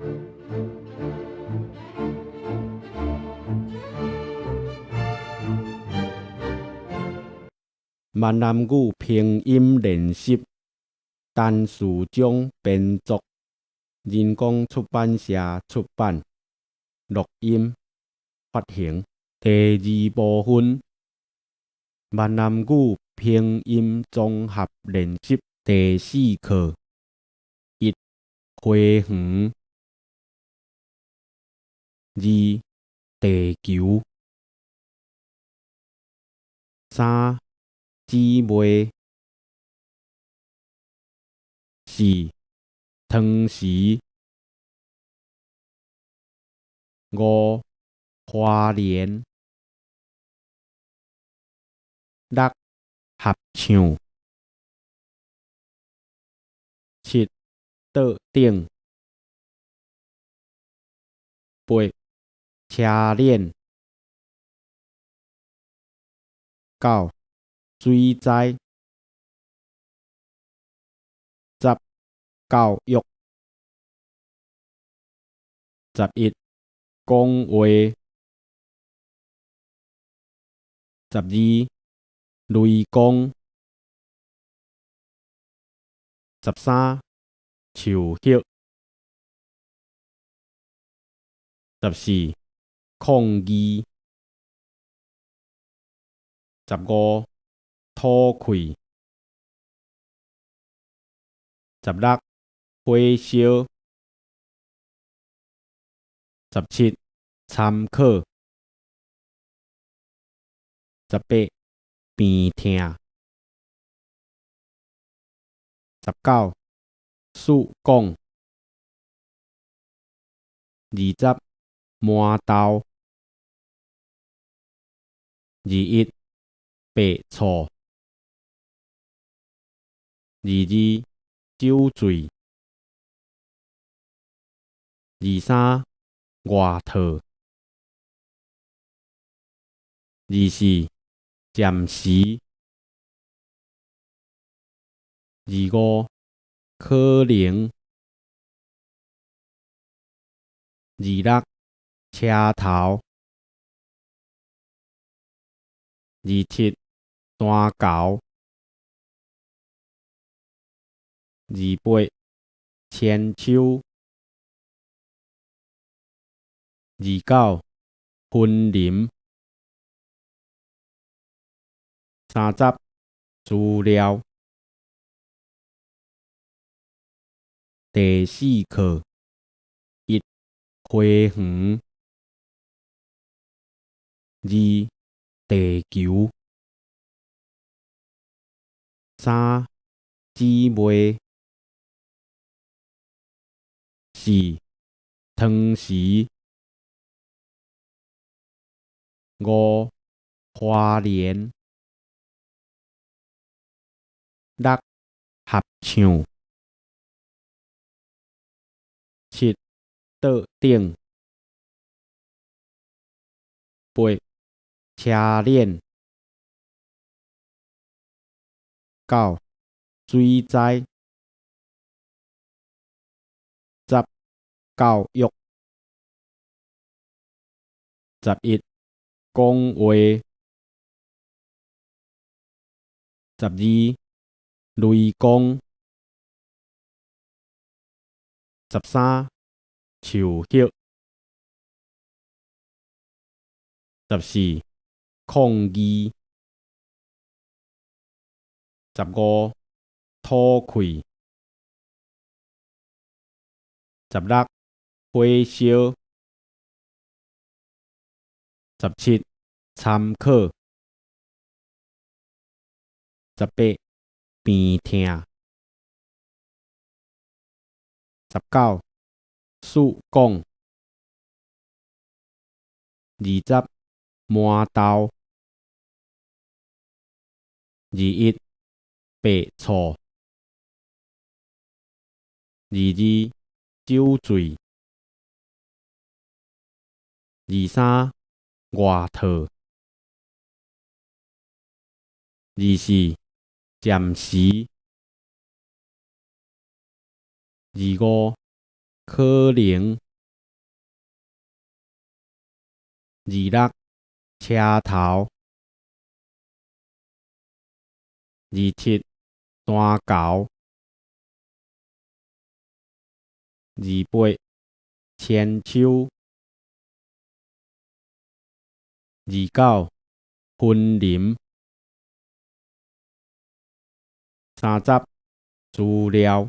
閩南語拼音練習，陳士章編作，人工出版社出版，錄音發行。第二部分，閩南語拼音綜合練習第四課。一、花園；二、地球；三、姊妹；四、湯匙；五、花蓮；六、合唱；七、桌頂；八、車鏈；九、水災；十、教育；11、講話；12、雷公；13、樹葉；14、抗議；15、土氣；16、火燒；17、參考；18、病痛；19、試講；20、饃豆；21、白醋；22、酒醉；23、外套；24、暫時；25、可能；26、車頭；27、山猴；28、千秋；29、雲林；30、資料。第四課。一、花園；二、地球；三、姊妹；四、湯匙；五、花蓮；六、合唱；七、桌頂；八、車鏈；九、水災；10、教育；11、講話；12、雷公；13、樹葉；14、抗議；15、土氣；16、火燒；17、參考；18、病痛；19、試講；20、饃豆；21、白醋；22、酒醉；23、外套；24、暫時；25、可能。26，車頭。27，山猴。28，千秋。29，雲林。30，資料。